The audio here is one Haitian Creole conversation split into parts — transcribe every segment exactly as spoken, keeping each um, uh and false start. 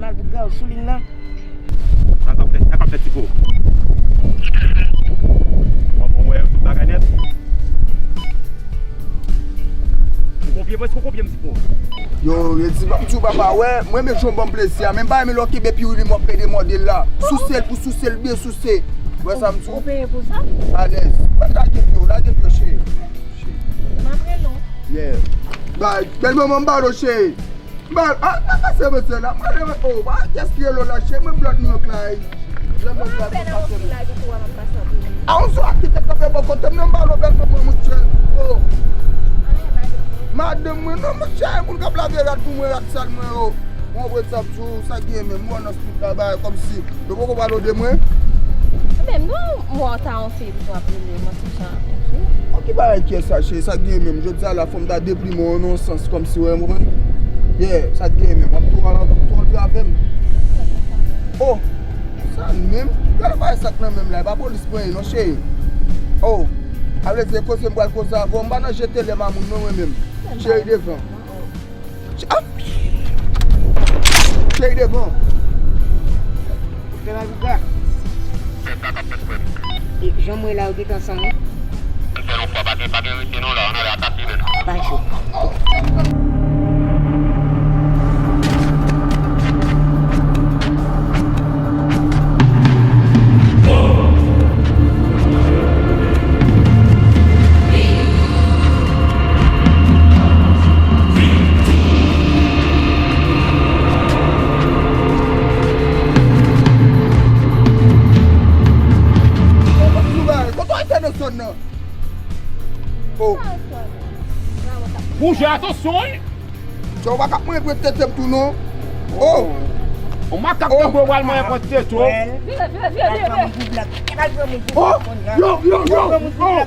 Malpougra, ou sou liy lan? Sa k ap fèt, sa k ap fèt, Tipo? Bon, bon, wè, tout bagay nèt. Ou konpye, prèske ou konpye m, Tipo. Yo, yo di, m ap di w, papa, wè, mwen, men jan w ban m plezi a, men m pa renmen lè w kenbe piwili m w ap pede mòde l la. Souse l pou souse l, byen souse. Wè sa m di w? Ou peye pou sa? Alèz. Mwen lage pye w, lage pye w, cheri. M ap rele w. Yeah. Bay, bèl manman m ba w, cheri. Mal, a, a, a, se mesye la. Mal, o, a, kès ki rele w la, cheri, mwen blòt nou an klay. Lè mwen blòt nou pase mwen. A, on sou akitèk ka fè bò kote m nan, mal, o, bèl manman, monchè. O. Madanm mwen, non, monchè, moun k ap lave rad pou mwen, rad sal mwen, o. Mwen wè sa, sa gen menm, mwen nan street la, bagay kòmsi. Yo poko pale de mwen. Menm non, mwen ta yon fi pou w ap rele mwen ti jan. Bon, ki bagay ki sa, cheri? Sa k gen menm? Jodi a la, fò m ta deprime w nan yon sans kòmsi, w konprann? Yeah, sa k gen menm? W ap tou, w ap tou antre avè m? Oh! Sa menm? Gade bagay sa k nan menm la, e pa polis mwen ye non, cheri. Oh! A vle di, koze m pral koze avè w, m pa nan jete lè mamoun non, mwen menm. Cheri devan. Cheri devan. Fè la, Louka. E jan mwen la, yo gentan ansanm, wi. Fè yon fwa, pa gen, pa gen rete non la, ann ale atake nèt. Pa cho. Kote w al fè nan zòn nan? Oh. Bouje, atansyon, wi! Tchò, w pa ka mwen pran tete m tou non. Oh! On makak tankou w al manyen pran tete w. Vire, vire, vire, vire, vire. Oh! Yo, yo, yo! Oh!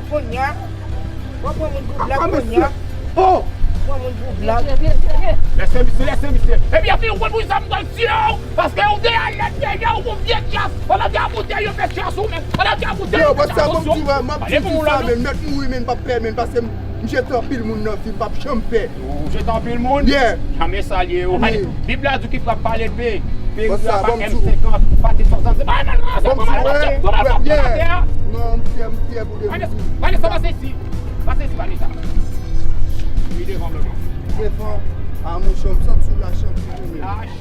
Oh! Vire, vire, vire, vire. Lèse misye, lèse misye. Epi epi ou konn pou sa m pral tiye w. Paske ou te al lèt dèyè ou gon vye tyas. Pandan te a boutèy yo fè tyas ou menm. Pandan te a boutèy yo fè tyas ou menm. Yo, bòs sa, bon, m di w, m ap di w sa, men, mèt mouri, men, m p ap pè, men, paske m jete anpil moun nan vi, m p ap janm pè. Ou jete anpil moun? Yeah. Janm salye yo. Wi. Bib la di ki frap pale pe. Peri a pa M senkant, pa T swasannsenk. Ay, men non, sa pa mal, non, sa pa mal, yeah. Non, m fyè, m fyè pou de moun. Vanessa, pase isi. Pase isi, Vanessa. Wi, devan, devan. Devan. A, monchè, m santi w lache anpil, wi. Lache.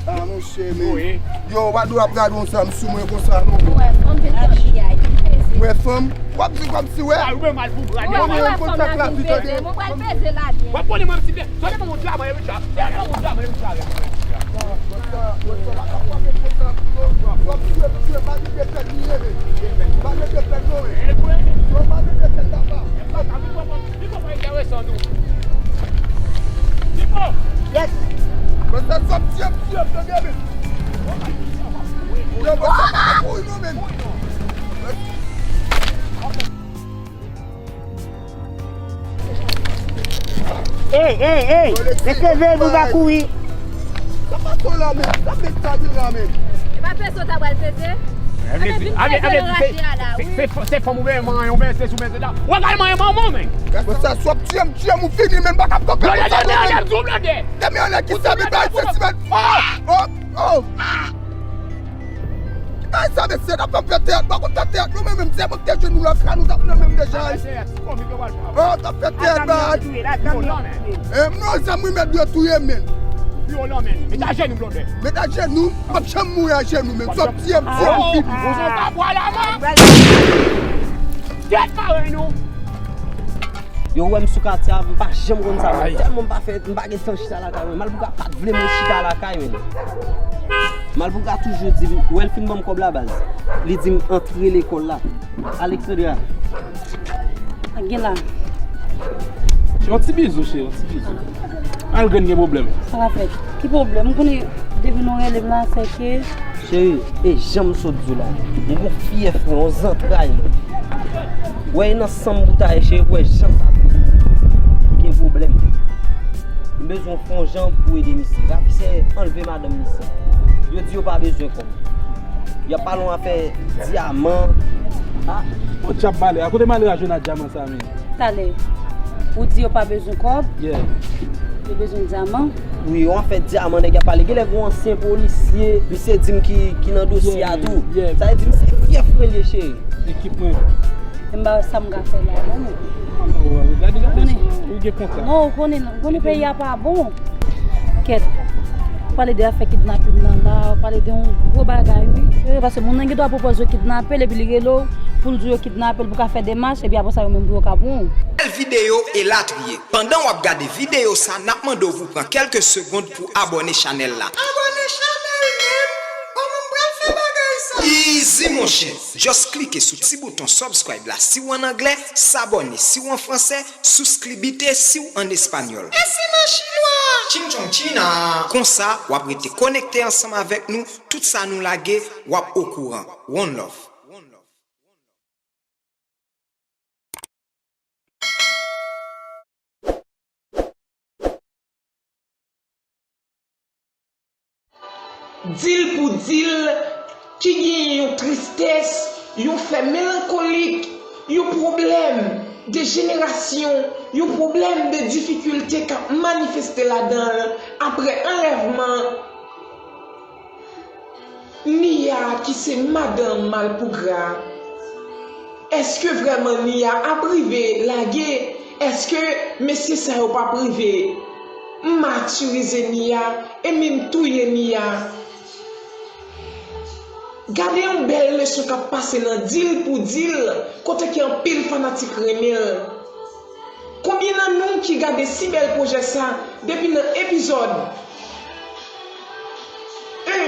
A, monchè, men. Wi. Yo, w pa dwe ap gade yon zam sou mwen konsa, non. Wè, m vin santi a, m peze. Wè, fanm, w ap di kòmsi, wè. A, ou menm al pou brade. Wè, wè, fanm nan vin peze. Mwen pral peze la byen. W ap konnen mwen si byen. Sòlman yon dyaman, e Richard. Sòlman yon dyaman, e Richard. Bon, sa, bon, sa, w ap ap ap konsa, w ap tye, tye, pa mete pèd li, men. Pa mete pèd, non, men. Yo, pa mete pèd la, pa. Li poko enterese nou. Li poko. Yes. Mwen sa sòti ap di ap tande men. Yo, mwen sa pa kouri non men. Ey, ey, ey. Èske veye pou pa kouri? Sa pa to la men. Sa met sa di la men. E pa peze w ta pral peze? Amen, vin peze nan raje a la, wi. Se, se, se fanm ou benyen manyen, ou benyen se sou benyen la. Ou al manyen manman, men. Gad sa, sou ap tye m, tye m, ou fini, men m pa ka kanpe konsa non, men. Demen anlè ki sa, men bay festival. Oh, oh, oh. Ay, sa, mesye, n ap fè teyat, pa konn fè teyat, nou menm, menm, se mwen ki te jwenn nou lakay, nou t ap nan menm deja. Oh, t ap fè tèt bad. Eh, m nan zam wi, mèt dwe touye m, men. Vyolan, men. Met ajenou, blòdè. Met ajenou, m p ap janm mouri ajenou, men. Sòti m, sòti m. Tèt kare nou. Yo wè m sou katye a, m pa janm konn sa. Tèlman m pa fè, m pa gen tan chita lakay mwen. Malpougra pa t vle mwen chita lakay, men. Malpougra toujou di m, wè l fin ban m kòb la, baz. Li di m antre lekòl la. Alexandra. Sa k gen la? Yon ti bizou, cheri, yon ti bizou. Al grenn gen pwoblèm. Sa k ap fèt? Ki pwoblèm? M konnen depi nou rele m la, se ke... Cheri, e jan m sot di w la. M gon fyèf mwen, yon zantray mwen. Wè, e nan san m pou ta ye, cheri, wè jan sa gen pwoblèm. M bezwen w fè yon jan pou ede misye. Ravisè anlve madanm misye. Yo di yo pa bezwen kòb. Y ap pale yon afè dyaman. Ah. Bon, djab malè. A kote malè a jwenn ak dyaman sa, men? Talè. Ou di yo pa bezwen kòb? Yeah. Yo bezwen dyaman. Wi, yon afè dyaman nèg ap pale. Genlè gen yon ansyen polisye, misye di m ki, ki nan dosye a tou. Yeah, yeah. Sa vle di misye fyèf mwen li ye, cheri. Ekip mwen. E m ba sa m ka fè la, non. Oh, gade, gade, ou gen kontra. Non, ou konnen, ou konnen peyi a pa bon. Kèt. Ou pale de afè kidnapin nan la, ou pale de yon gwo bagay, wi. Wi, paske moun nan gen dwa pwopoze yo kidnape l, epi li rele w pou l di w yo kidnape l pou ka fè demach, epi apre sa yo menm pou yo ka pran w. Bèl videyo elatriye. Pandan w ap gade videyo sa, n ap mande w pou pran kèlke segonn pou abòne chanèl la. Abòne chanèl menm? Kòman m pral fè bagay sa? Easy, monchè! Just klike sou ti bouton subscribe la si w ann anglè, s'abonner si w an fransè, suscribite si w ann espanyòl. E si m an chinwa? Ching chong china! Konsa, w ap rete konekte ansanm avèk nou, tout sa nou lage, w ap okouran. One love. Dil pou dil, ki genyen yon tristès, yon fè melankolik, yon pwoblèm de jenerasyon, yon pwoblèm de difikilte k ap manifeste ladan l apre anlèvman Nia ki se madanm Malpougra. Èske vrèman Nia ap rive lage? Èske mesye sa yo p ap rive matirize Nia e menm touye Nia? Gade yon bèl leson k ap pase nan Dil pou Dil, kote ke anpil fanatik renmen l. Konbyen nan nou ki gade si bèl pwojè sa depi nan epizòd en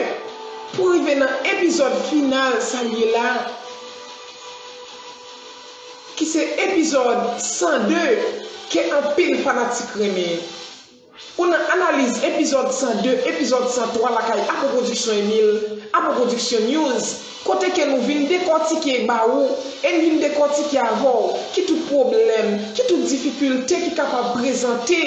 pou rive nan epizòd final sa l ye la, ki se epizòd san de ke anpil fanatik renmen? Ou nan analiz epizòd san de, epizòd san twa lakay Apo Production Emile, Apo Production News, kote ke nou vin dekòtike ba ou e n vin dekòtike avè w ki tout pwoblèm, ki tout difikilte ki kapab prezante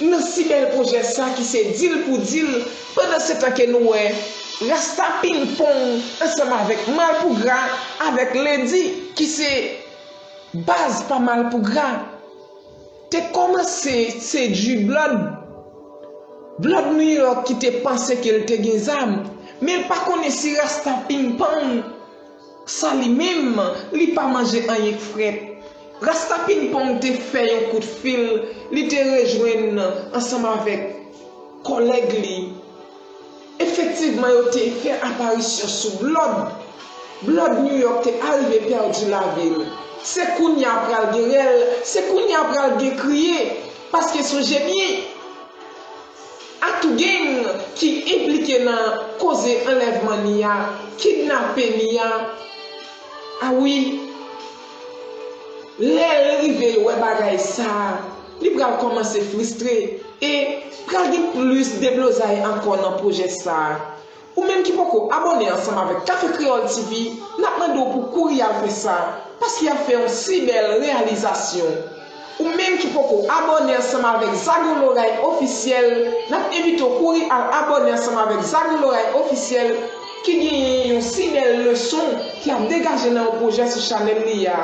nan si bèl pwojè sa ki se Dil pou Dil, pandan se tan ke nou wè Rasta Ping Pong ansanm avèk Malpougra, avèk Lady ki se baz pa Malpougra, te kòmanse sedui Blood. Blood New York ki te panse ke l te gen zam, men l pa konnen si Rasta Ping Pong sa li menm, li pa manje anyen k frèt. Rasta Ping Pong te fè yon kout fil, li te rejwenn ansanm avèk kòlèg li. Efektivman, yo te fè aparisyon sou Blood. Blood New York te arive pèdi lavi l. Se kounye a pral gen rèl, se kounye a pral gen kriye, paske sonje byen, Atougang ki enplike nan koze anlèvman Nia, kidnape Nia. A wi, lè l rive wè bagay sa a, li pral kòmanse fristre e pral gen plis deblozay ankò nan pwojè sa a. Ou menm ki poko abòne ansanm avèk Café Créole T V, n ap mande w pou kouri al fè sa, paske y ap fè yon si bèl reyalizasyon. Ou menm ki poko abòne ansanm avèk Zago Loray Ofisyèl, n ap envite w kouri al abòne ansanm avèk Zago Loray Ofisyèl, ki genyen yon si bèl leson ki ap degaje nan yon pwojè sou chanèl li a.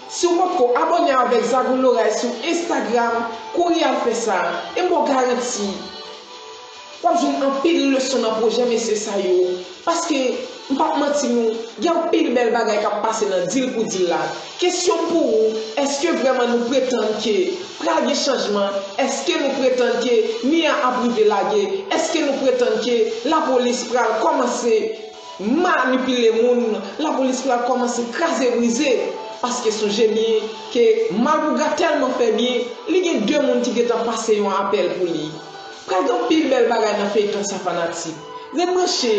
Si w potko abòne avèk Zago Loray sou Instagram, kouri al fè sa, e m ba w garanti, w ap jwenn anpil leson nan pwojè mesye sa yo, paske, m p ap manti nou, gen anpil bèl bagay k ap pase nan Dil pou Dil la. Kesyon m pou ou, èske vrèman nou pretann ke pral gen chanjman? Èske nou pretann ke Nia ap rive lage? Èske nou pretann ke lapolis pral kòmanse manipile moun, lapolis pral kòmanse kraze brize, paske sonje byen ke Malpougra tèlman fè byen, li gen de moun ki gentan pase yon apèl pou li. Pral gen anpil bèl bagay nan feyton sa fanatik. Ret branche,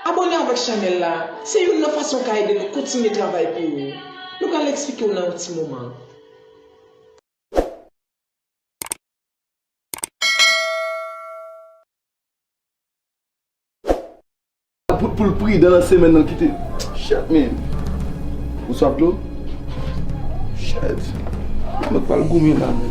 abòne avèk chanèl la, se youn nan fason w ka ede nou kontinye travay pou ou. Nou pral eksplike w nan yon ti moman. Bout pou l pridan nan semèn nan ki te. Shit, man. Ou swaf dlo? Shit. Mwen pral goumen la, men.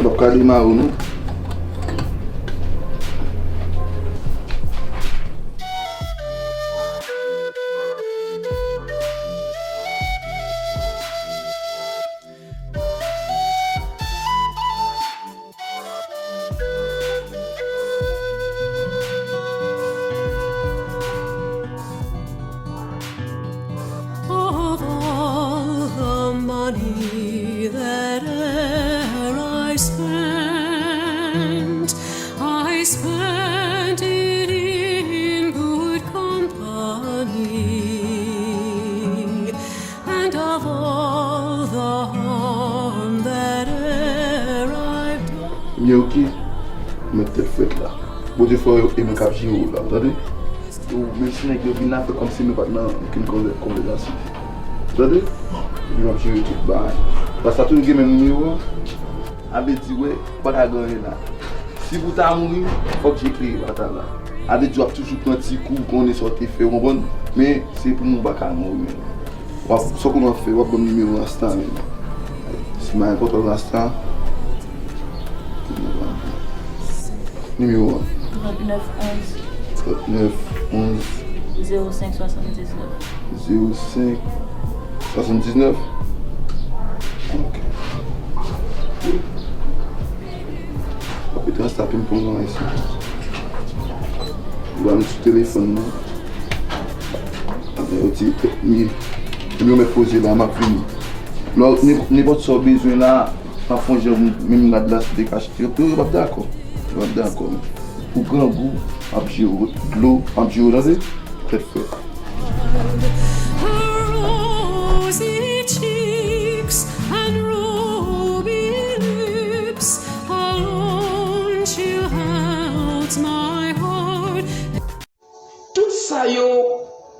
Mwen pa ka demare w, non. Ok, mwen tèt frèt la. Bondye fè w e mwen k ap jere w la, w tande? Ou menm si nèg yo vin la, fè kòmsi nou pa t nan okenn konvè-, konvèsasyon. W tande? Epi m ap jere tout bagay. Paske sa toujou gen menm nimewo a. A vle di, wè, ou pa ka gen anyen la. Si pou ta mouri, fòk je klere pa ta la. A vle di, w ap toujou pran ti kou, konnen sa w te fè, w konprann? Men, se pou mwen, ou pa ka mouri, men. W ap, sa w konn w ap fè, w ap ban m nimewo Rasta, men. Si m a enpòtan Rasta, nimewo a. Trant nèf onz. Trant nèf onz. Zewo senk swasanndiznèf. Zewo senk swasanndiznèf. Ok. Apre Rasta, pi m pran yon esi. Ou ba m sou telefòn nan. Yo ti, mi, mi yo mèt poze la, m ap vini. Lò, nenpòt sa w bezwen la, m ap fè yon jan, menm rad la, si w te ka achte, yo, yo p ap dakò. Yo p ap dakò. Pou grangou, m ap jere w. Dlo, m ap jere w, tande? Tèt frèt. Her rosy cheeks and ruby lips, alone she held my heart. Tout sa yo,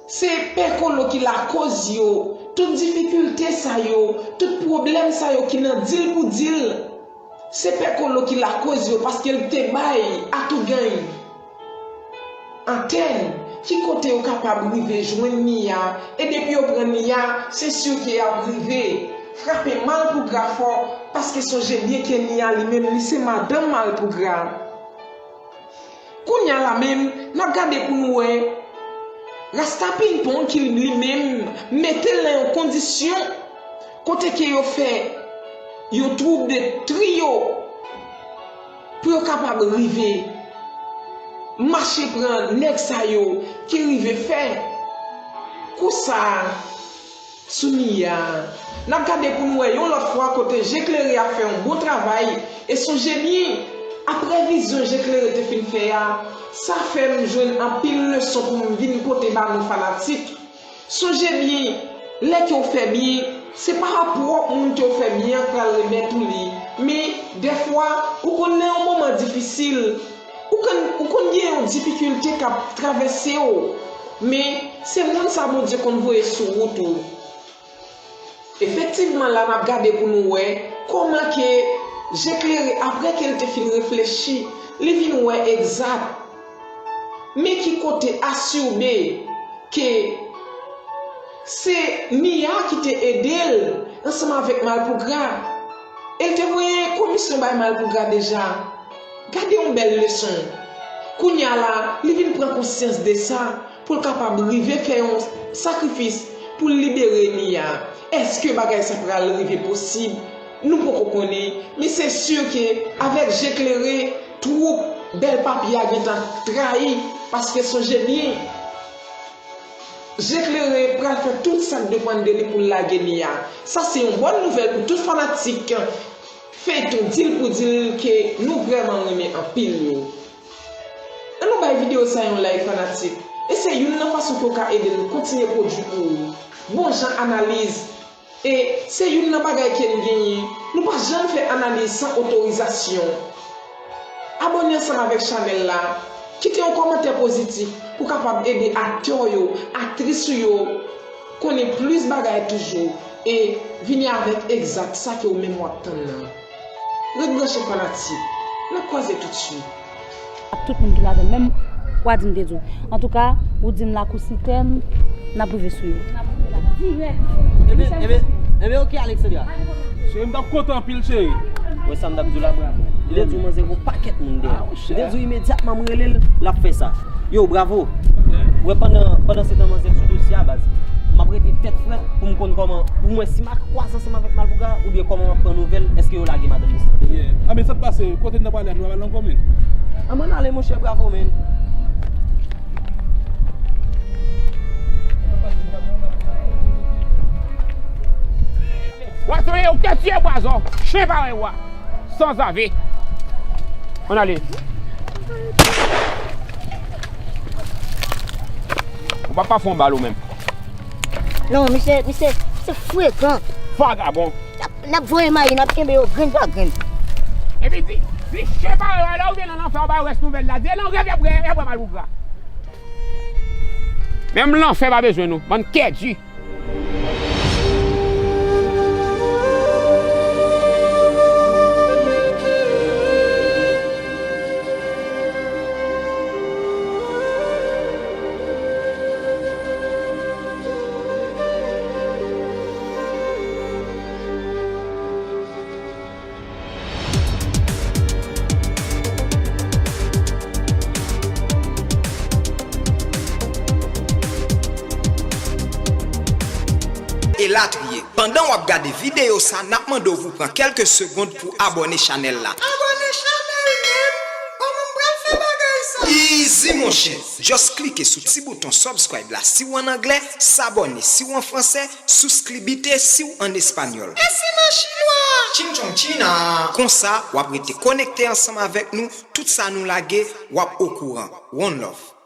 se Pè Kolo ki lakoz yo. Tout difikilte sa yo, tout pwoblèm sa yo ki nan dil pou dil, se Pè Kolo ki lakoz yo, paske l te bay Atouganj antèn, ki kote yo kapab rive jwenn Nia, e depi yo pran Nia, se si ke y ap rive frape Malpougra fò, paske sonje byen ke Nia li menm, li se madanm Malpougra. Kounye a la menm, n ap gade pou nou wè Rasta Pinpon ki li menm mete l nan yon kondisyon kote ke yo fè yon twoup de triyo pou yo kapab rive mache pran nèg sa yo ki rive fè kou sa a. Sou Nia, n ap gade pou n wè yon lòt fwa kote Je Klere ap fè yon bon travay. E sonje byen, apre vizyon Je Klere te fin fè a, sa fè m jwenn anpil leson pou m vin pote ba nou fanatik. Sonje byen, lè ke w fè byen, se pa pwòp moun ke w fè byen an k pral remèt ou li. Men, dèfwa, ou konn nan yon moman difisil, ou konn, ou konn gen yon difikilte k ap travèse w. Men, se moun sa Bondye konn voye sou wout ou. Efektivman, la n ap gade pou nou wè kòman ke Je Klere, apre ke l te fin reflechi, li vin wè egzat men ki kote Asirbe ke se Nia ki te ede l ansanm avèk Malpougra. E l te voye komisyon bay Malpougra deja. Gade yon bèl leson. Kounye a la, li vin pran konsyans de sa pou l kapab rive fè yon sakrifis pou l libere Nia. Èske bagay sa pral rive posib? Nou poko konnen, men se si ke avèk Je Klere, twoup Bèl Papi a gentan trayi, paske sonje byen, Je Klere pral fè tout sa k depann de li pou l lage Nia. Sa se yon bòn nouvèl pou tout fanatik feyton Dil pou Dil ke nou vrèman renmen anpil yo. Ann nou bay videyo sa yon like fanatik. E se youn nan fason ke w ka ede nou kontinye pwodui pou ou. Bon jan analiz. E se youn nan bagay ke n genyen. Nou pa janm fè analiz san otorizasyon. Abòne ansanm avèk chanèl la. Kite yon kòmantè pozitif pou kapab ede aktè w yo, aktris ou yo konnen plis bagay toujou e vini avèk egzat sa ke w menm w ap tann nan. Ret branche fanatik. N ap kwaze toutswit. Ak tout moun ki ladan l, menm w a di m te di w. Antouka, ou di m lakou Sitèn, n ap rive sou yo. N ap rive la dirèk. Ebyen, ebyen, ebyen, oke, Alexandra. Cheri, m t ap kontan anpil, cheri. Wè sa m t ap di w la, bravo. Li te di w manzè gen yon pakèt moun dèyè l. Li te di w imedyatman m rele l, l ap fè sa. Yo, bravo. Wè, pandan, pandan se tan manzè sou dosye a, baz. M ap rete tèt frèt pou m konn kòman, pou m wè si m a kwaze ansanm avèk Malpougra, oubyen kòman m ap pran nouvèl, èske yo lage madanm misye. Yeah. Anben, sa k pase, kote n t ap prale a, nou pa prale ankò, menn? Ann, ann ale, monchè, bravo, menn. W a sonje, ou te tiye pwazon, chen parèy ou a. Sanzave. Ann ale. Ou pa pa fè yon bal ou menm. Non, misye, misye, misye frekan. Vagabon. N ap, n ap voye mayi, n ap kenbe yo grenn pa grenn. Epi di, Piche parèy la, ou vin nan lanfè, ou pa wè nouvèl la. Di nan rèv y ap wè, y ap wè malpougra. Menm lanfè pa bezwen nou, bann kèdi. Elatriye. Pandan w ap gade videyo sa, n ap mande w pou pran kèlke segonn pou abòne chanèl la. Abòne chanèl, men? Kòman m pral fè bagay sa? Easy, monchè! Just klike sou ti bouton subscribe la si w ann anglè, s'abonner si w an fransè, suscribite si w ann espanyòl. E si m an chinwa? Ching chong china! Konsa, w ap rete konekte ansanm avèk nou, tout sa nou lage, w ap okouran. One love.